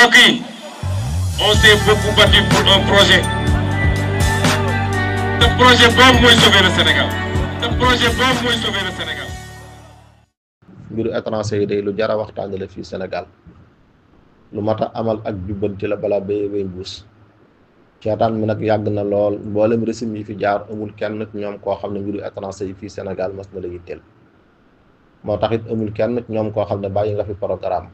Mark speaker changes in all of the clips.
Speaker 1: mbokk yi on s'est beaucoup battu pour un projet te projet boobu mooy sauver le Sénégal te projet boobu mooy sauver le Sénégal.
Speaker 2: mbiru étranger yi day lu jar a waxtaane la fii Sénégal lu mat a amal ak jubbanti la balaa béyee wéy mbuus. seetaan mi nag yàgg na lool mboolem régime yi fi jaar amul kenn ñoom koo xam ne mbiru étranger yi fii Sénégal mas na la yitteel moo tax it amul kenn ñoom koo xam ne bàyyi nga fi programme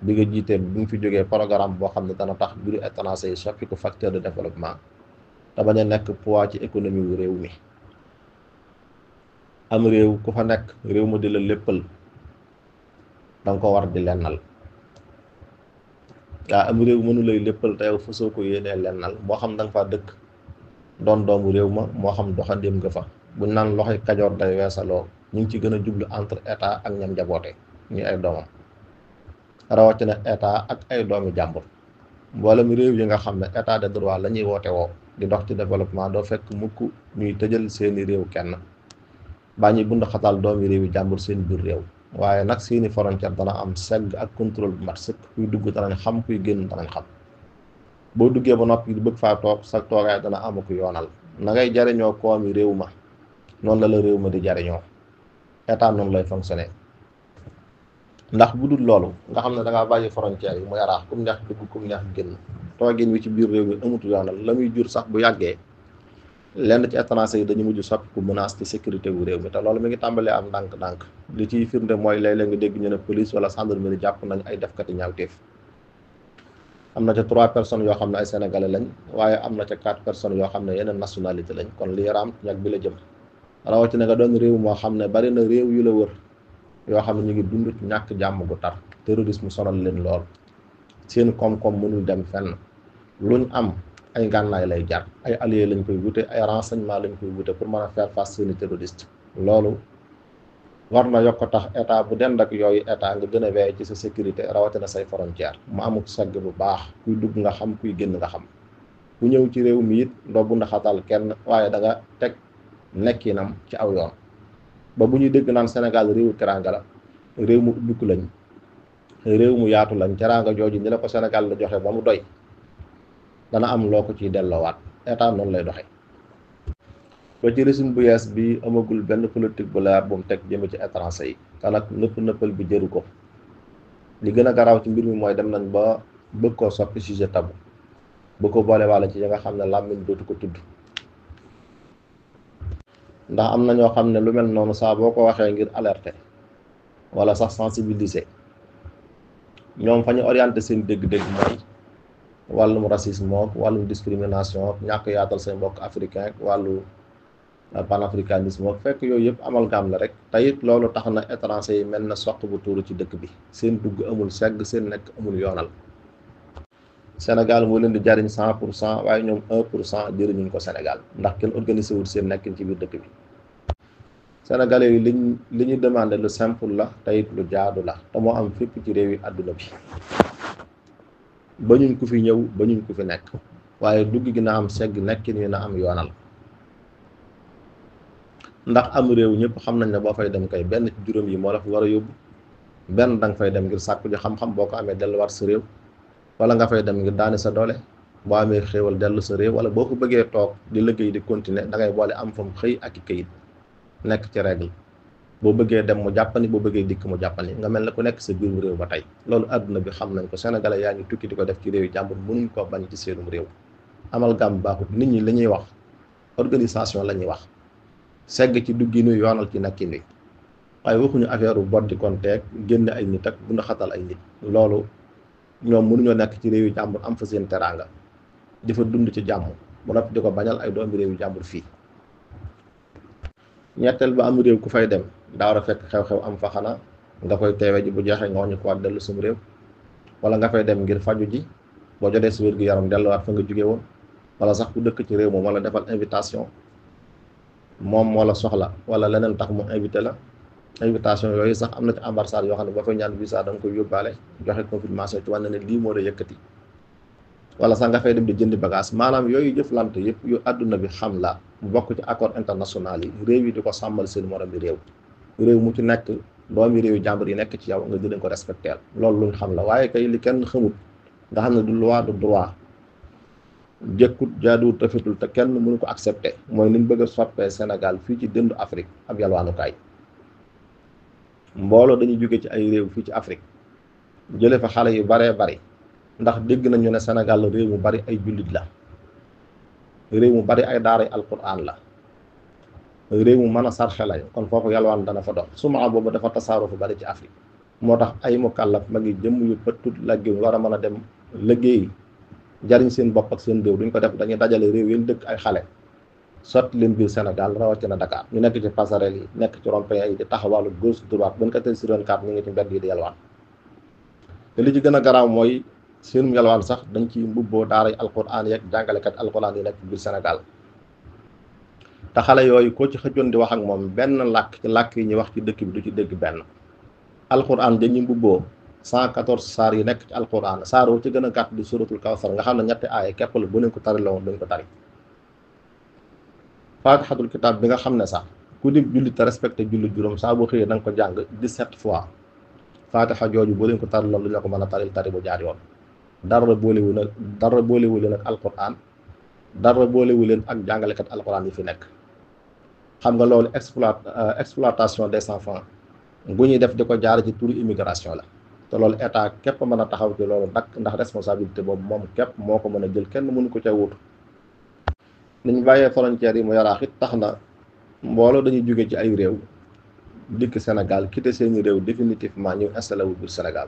Speaker 2: bi nga jiitee bi nga fi jógee programme boo xam ne dana tax mbiru étranger yi soppi ko facteur de développement te bañ a nekk poids ci économie wu réew mi. am réew ku fa nekk réew ma di la léppal danga ko war di lennal waa am réew mënu lay léppal te yow fa soo ko yéenee lennal moo xam da nga faa dëkk doon doomu réew ma moo xam doxandéem nga fa bu naan loxoy kajoor day weesaloo ñu ngi ci gën a jublu entre état ak ñam njaboote ñu ay doomam rawatina état ak ay doomi jàmbur mboolem réew yi nga xam ne état de droit la ñuy woote woo di dox ci développement doo fekk mukk ñuy tëjal seeni réew kenn baa ñuy bund xatal doomi réew yi jàmbur seen biir réew waaye nag seeni frontière dana am segg ak contrôle bu mat sëkk kuy dugg danañ xam kuy génn danañ xam boo duggee ba noppi bëgg faa toog sa toogaay dana am ku yoonal na ngay jariñoo koomi réew ma noonu la réew ma di jariñoo état noonu lay fonctionner ndax bu dul loolu nga xam ne da ngaa bàyyi frontière yi mu yaraax kum neex dugg kum neex génn toogin wi ci biir réew mi amut yoonal la muy jur sax bu yàggee lenn ci étranger yi dañu mujj soppiku menace ci sécurité wu réew mi te loolu mi ngi tàmbalee am ndànk-ndànk li ciy firnde mooy léeg-léeg nga dégg ñu ne police wala gendarmerie jàpp nañ ay defkati ñaawteef am na ca 3 personnes yoo xam ne ay sénégalais lañ waaye am na ca 4 personnes yoo xam ne yeneen nationalité lañ kon li raam ñag bi la jëm rawatina nga doon réew moo xam ne bari na réew yu la wër yoo xam ne ñu ngi dund ci ñàkk jàmm gu tar terrorisme sonal leen lool seen koom-koom mënul dem fenn luñ am ay ngànnaay lay jar ay alliés lañ koy wute ay renseignement lañ koy wute pour mën a faire face seeni terroriste loolu war na yokk tax état bu dend ak yooyu état nga gën a veillé ci sa sécurité rawatina say frontière mu amuk segg bu baax kuy dugg nga xam kuy génn nga xam ku ñëw ci réew mi it doo bu ndaxatal kenn waaye da nga teg nekkinam ci aw yoon ba bu ñuy dégg naan Sénégal réewu teraanga la réew mu ubbiku lañ réew mu yaatu lañ teraanga jooju ni la ko Sénégal la joxe ba mu doy dana am loo ko ciy delloowaat état noonu lay doxe ba ci régime bu yees bi amagul benn politique bu leer bu mu teg jëme ci étranger yi te nag nëppal bi jëru ko li gën a garaaw ci mbir mi mooy dem nañ ba bëgg koo soppi sujet tabou bu ko boole wàlla ci ya nga xam ne làmmiñ dootu ko tudd ndax am na ñoo xam ne lu mel noonu saa boo ko waxee ngir alerter wala sax sensibiliser ñoom fa ñu orienté seen dégg-dégg mooy wàllum racisme ak wàllum discrimination ak ñàkk yaatal say mbokk africain ak wàllu panafricanisme ak fekk yooyu yëpp amalgame la rek te it loolu tax na étranger yi mel na soq bu tuuru ci dëkk bi seen dugg amul segg seen nekk amul yoonal Sénégal moo leen di jariñ 100% waaye ñoom 1% jëriñuñ ko Sénégal ndax kenn organisé wul seen nekkin ci biir dëkk bi Sénégalais yi li ñu demandé lu simple la te it lu jaadu la te moo am fépp ci réew yi àdduna bi bañuñ ku fi ñëw bañuñ ku fi nekk waaye dugg gi na am segg nekkin wi na am yoonal ndax am réew ñëpp xam nañ ne boo fay dem kay benn ci juróom yi moo la fi war a yóbbu benn danga fay dem ngir sàkku ji xam-xam boo ko amee delluwaat sa réew wala nga fay dem ngir daani sa doole boo amee xéewal dellu sa réew wala boo ko bëggee toog di liggéey di continuer da ngay boole am fam xëy ak i këyit nekk ci règle boo bëggee dem mu jàppani boo bëggee dikk mu jàppani nga mel ne ku nekk sa biirum réew ba tey loolu àdduna bi xam nañ ko sénégalais yaa ngi tukki di ko def ci réew yi jàmbur mënuñ koo bañ ci seenum réew amalgame baaxut nit ñi li ñuy wax organisation la ñuy wax segg ci dugginu yoonal ci nekkin wi waaye waxuñu affaire u boddi kon teeg génn ay nit ak bu xatal ay nit loolu ñoom mënuñoo nekk ci réew yu jàmbur am fa seen teraanga di fa dund ci jàmm bu noppi di ko bañal ay doomi réew yu jàmbur fii ñetteel ba am réew ku fay dem daa war a fekk xew-xew am fa xanaa nga koy teewe ji bu jeexee nga wañu ko waat dellu sum réew wala nga fay dem ngir faju ji boo jotee si wér gu yaram delluwaat fa nga jóge woon wala sax ku dëkk ci réew moom wala defal invitation moom moo la soxla wala leneen tax mu invité la invitation yooyu sax am na ci ambassade yoo xam ne boo fay ñaan visa da nga koy yóbbaale joxe confirmation ci wane ne lii moo la yëkkati wala sax nga fay dem di jëndi bagage maanaam yooyu jëflante yëpp yu àdduna bi xam la mu bokk ci accord international yi réew yi di ko sàmmal seen morom bi réew mu ci nekk doomi réew jàmbur yi nekk ci yow nga di leen ko respecteel loolu luñ xam la waaye kay li kenn xamut nga xam ne du loi du droit, jëkkut jaaduwut rafetul te kenn mënu ko accepter, mooy niñ bëgg a soppee Sénégal fii ci dëndu Afrique ab yalwaanukaay. mbooloo dañuy jóge ci ay réew fii ci Afrique jële fa xale yu baree bari ndax dégg nañu ne Sénégal réew mu bari ay jullit la, réew mu bari ay daaray alquran la, réew mu mën a sarxe lañ, kon foofu yalwaan dana fa dox. suma boobu dafa tasaaroo fu bari ci Afrique, moo tax ay mukallaf ma ngi jëm yu pëttut laggiw war a mën a dem liggéey jariñ seen bopp ak seen réew duñ ko def, dañuy dajale réew yéen dëkk ay xale sotti leen biir Sénégal rawatina Dakar, ñu nekk ci passerelle yi, nekk ci rond-point yi di taxawaalu gauche droite 24/24 ñu ngi ci mbedd yi di yalwaan. te li ci gën a garaaw mooy seenum yalwaan sax dañ ci mbubboo daaray alquran yeeg jàngalekat alquran yi nekk ci biir Sénégal. te xale yooyu koo ci xëjoon di wax ak moom benn làkk ci làkk yi ñuy wax ci dëkk bi du ci dégg benn. alquran dañuy mbubboo 114 saar yi nekk ci alquran, saar woo ci gën a gàtt di suratul kawsar nga xam ne ñetti aaya képp la, bu leen ko tari la woon duñ ko tari. faatixatul kitaab bi nga xam ne sax ku di julli te respecté julli juróom saa boo xëyee da nga ko jàng 17 fois, faatixa jooju boo leen ko tari loon lu ñu ko mën a taril tari bu jaar yoon. dara boolewu leen ak alquran, dara boolewu leen ak jàngalekat alquran yi fi nekk. xam nga loolu exploitation des enfants bu ñuy def di ko jaar ci turu immigration la, te loolu état képp mën a taxaw ci loolu dakk, ndax responsabilité boobu moom képp moo ko mën a jël, kenn mënu ko ca wutu. niñ bàyyee frontières yi mu yaraax it tax na mbooloo dañuy jóge ci ay réew dikk Sénégal quitté seeni réew définitivement ñëw installé wu biir Sénégal.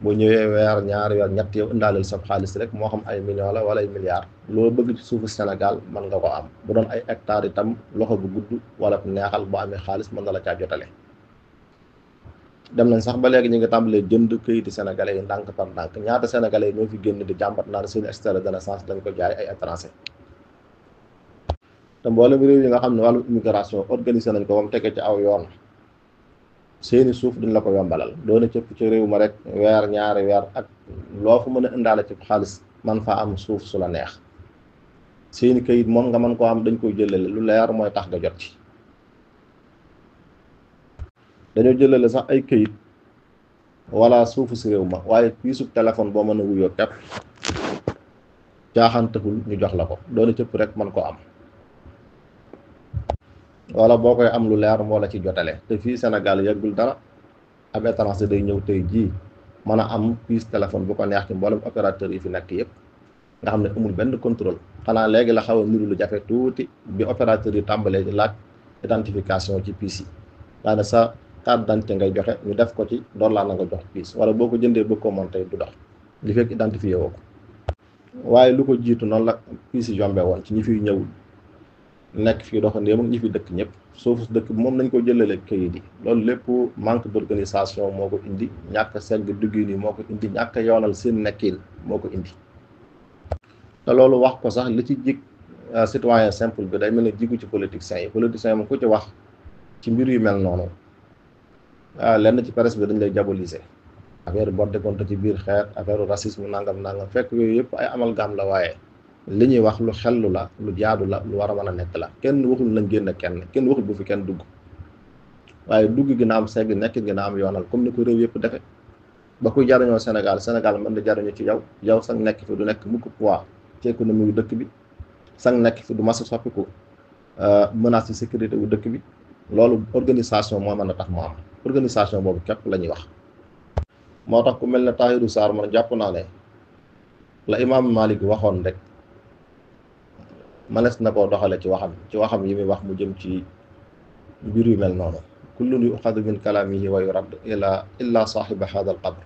Speaker 2: boo ñëwee weer ñaari weer ñett yow indaaleel sa xaalis rek, moo xam ay millions la wala ay milliards, loo bëgg ci suufu Sénégal mën nga ko am. bu doon ay hectares itam loxo bu gudd wala neexal bu amee xaalis mën na la caa jotale. dem nañ sax ba léegi ñu ngi tàmbalee jënd këyiti sénégalais yi ndànk par ndànk. ñaata sénégalais yi ñoo fi génn di jàmbat naan seen extrait de naissance dañ ko jaay ay étranger. te mboolem réew yi nga xam ne wàllu immigration organisé nañ ko ba mu tege ci aw yoon, seeni suuf duñ la ko yombalal. doona cëpp ci réew ma rek weer ñaari weer ak loo fa mën a indaale ci xaalis man faa am suuf su la neex. seeni këyit moom nga mën koo am dañ koy jëlale, lu leer mooy tax nga jot ci. dañoo jëlale sax ay këyit wala suufu si réew ma, waaye piisub téléphone boo mën a wuyoo képp caaxaan taxul ñu jox la ko, doona cëpp rek mën koo am. wala boo koy am lu leer moo la ci jotale. te fii Sénégal yàggul dara ab étranger day ñëw tey jii mën a am piis téléphone bu ko neex ci mboolem opérateur yi fi nekk yëpp, nga xam ne amul benn contrôle. xanaa léegi la xaw a niru lu jafe tuuti bi opérateur yi tàmbalee di laaj identification ci piis yi, daane sa carte d'identité ngay joxe ñu def ko ci door laa na nga jox piis, wala boo ko jëndee bëgg ko monté du dox li fekk identifié woo ko. waaye lu ko jiitu noonu la piis yi yombee woon ci ñi fiy ñëw nekk fii doxandéem ak ñi fi dëkk ñëpp. suuf dëkk bi moom nañ ko jëlale këyit yi, loolu lépp manque d'organisation moo ko indi, ñàkk segg duggin yi moo ko indi, ñàkk yoonal seen nekkin moo ko indi. te loolu wax ko sax li ci jig citoyen simple bi day mel ne jigu ci politiciens yi. politiciens yi moom ku ci wax ci mbir yu mel noonu lenn ci presse bi dañ lay diaboliser, affaire border compte ci biir xeet, affaire racisme nangam fekk yooyu yëpp ay amalgame la. waaye li ñuy wax lu xellu la, lu jaadu la, lu war a mën a nekk la. kenn waxul nañ génn kenn waxul bu fi kenn dugg, waaye dugg gi na am segg, nekk gi na am yoonal comme ni ko réew yëpp defe. ba kuy jariñoo Sénégal mën na jariñu ci yow sax nekk fi du nekk mukk poids ci économie wu dëkk bi, sax nekk fi du mas a soppiku menace ci sécurité wu dëkk bi. loolu organisation moo mën a tax mu am. organisation boobu képp la ñuy wax. moo tax ku mel ne Tahirou Sarr man jàpp naa ne la imaam Malik waxoon rek manes na koo doxale ci waxam yi muy wax mu jëm ci mbir yu mel noonu. kullun yuxadu min kalaamihi wa yurad illa saaxiba hada al qabr.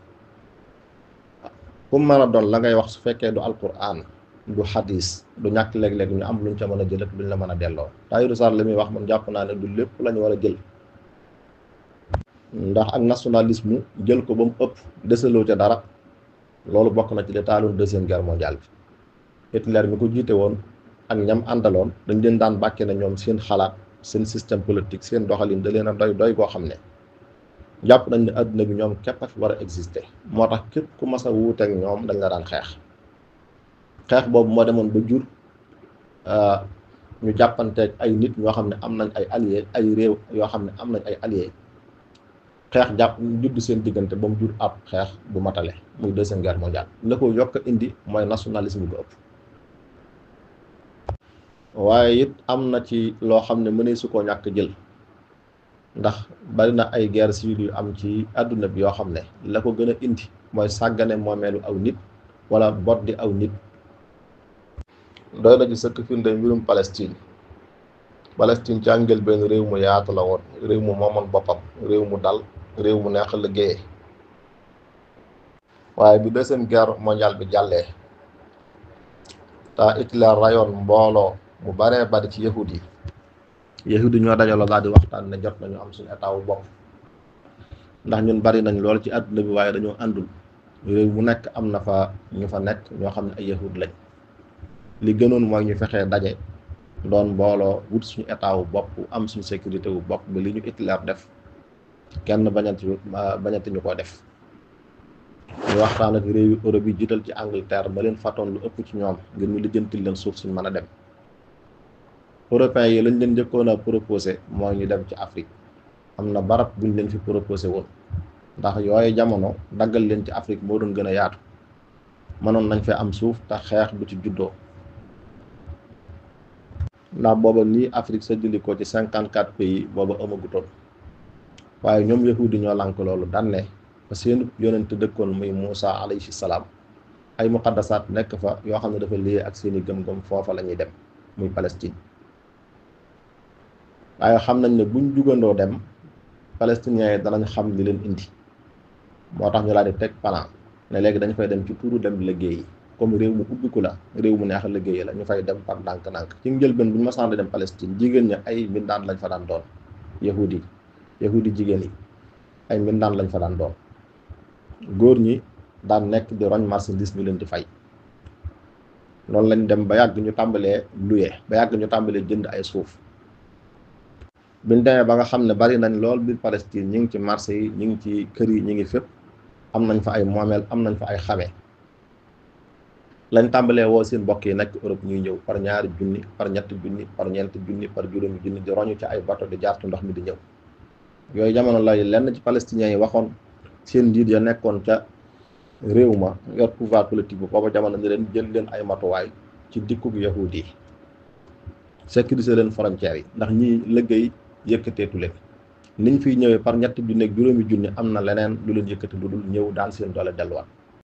Speaker 2: fu mu mën a doon la ngay wax su fekkee du alquran du xadis du ñàkk léeg-léeg ñu am luñ ca mën a jël ak luñ la mën a delloo. Tahirou Sarr li muy wax man jàpp naa ne du lépp lañu war a jël, ndax ak nationalisme jël ko ba mu ëpp desaloo ca dara. loolu bokk na ci li taaloon deuxième guerre mondiale bi. Hitler mi ko jiite woon ak ñam àndaloon dañ leen daan bàkke ne ñoom seen xalaat, seen système politique, seen doxalin da leen a doy goo xam ne jàpp nañ ne adduna bi ñoom képp a fi war a exister. moo tax képp ku mas a wuuteeg ñoom dañ la daan xeex boobu moo demoon ba jur ñu jàppanteeg ay nit ñoo xam ne am nañ ay alliés, ay réew yoo xam ne am nañ ay alliés xeex jàpp judd seen diggante ba mu jur ab xeex bu matale muy deuxième guerre mondiale. la ko yokk indi mooy nationalisme bu ëpp. waaye it am na ci loo xam ne mënee su koo ñàkk jël ndax bari na ay guerre civile yu am ci àdduna bi yoo xam ne la ko gën a indi mooy sàggane moomeelu aw nit wala boddi aw nit. doy na ci sëkk firnde mbirum Palestine ci njëlbéen réew mu yaatu la woon, réew mu moomoon boppam, réew mu dal, réew mu neex a liggéeyee. waaye bi deuxième guerre mondiale bi jàllee te Hitler rayoon mbooloo mu baree bari ci yahud yi ñoo dajaloo daal di waxtaan ne jot nañu am suñu état wu bopp ndax ñun bari nañ lool ci àdduna bi waaye dañoo àndul. réew mu nekk am na fa ñu fa nekk ñoo xam ne ay yahud lañ. li gënoon mooy ñu fexee daje doon mbooloo wut suñu état wu bopp am suñu sécurité wu bopp ba li ñu Hitler def kenn bañati ñu ko def. ñu waxtaan ak réew yu Europe yi jiital ci Angleterre ba leen fatoon lu ëpp ci ñoom ngir ñu lijjantil leen suuf suñ mën a dem. européens yi lañ leen njëkkoon a proposé mooy ñu dem ci Afrique. am na barab buñ leen fi proposé woon ndax yooyu jamono daggal leen ci Afrique moo doon gën a yaatu. mënoon nañ fee am suuf te xeex du ci juddoo ndax booba nii Afrique sa jëli ko ci 54 pays booba amagutoon. waaye ñoom yahudi ñoo lànk loolu daan ne fa seen yonent dëkkoon muy Muusa alayhi salaam ay muqaddasaat nekk fa yoo xam ne dafa lié ak seeni gëm-gëm foofa la ñuy dem muy Palestine. waaye xam nañ ne buñ jugandoo dem palestiniens yi danañ xam li leen indi moo tax ñu laa di teg plan ne léegi dañ fay dem ci tuuru dem liggéeyi comme réew mu ubbiku la réew mu neex a liggéeyi la ñu fay dem par ndànk-ndànk. ci njëlbeen bu ñu masaan di dem Palestine jigéen ñi ay mbindaan lañ fa daan doon yahudi jigéen yi ay mbindaan lañ fa daan doon. góor ñi daan nekk di roñ marchandise ñu leen di fay. loolu lañ dem ba yàgg ñu tàmbalee luye ba yàgg ñu tàmbalee jënd ay suuf. biñ demee ba nga xam ne bari nañ lool biir Palestine ñi ngi ci marché yi ñi ngi ci kër yi ñi ngi fépp am nañ fa ay moomeel am nañ fa ay xame lañ tàmbalee woo seen mbokk yi nekk Europe ñuy ñëw par 2 junni par 3 junni par 4 junni par 5 junni di roñu ci ay bato di jaar ci ndox mi di ñëw. yooyu jamono lay lenn ci palestiniens yi waxoon seen njiit ya nekkoon ca réew ma yor pouvoir politique bu booba jamono ni leen jël leen ay matuwaay ci dikkug yahudi yi sécuriser leen frontières yi ndax ñi liggéey yëkkateetu leen niñ fiy ñëwee par 3 junni ak 5 junni am na leneen lu leen yëkkati lu dul ñëw daan seen doole delluwaat.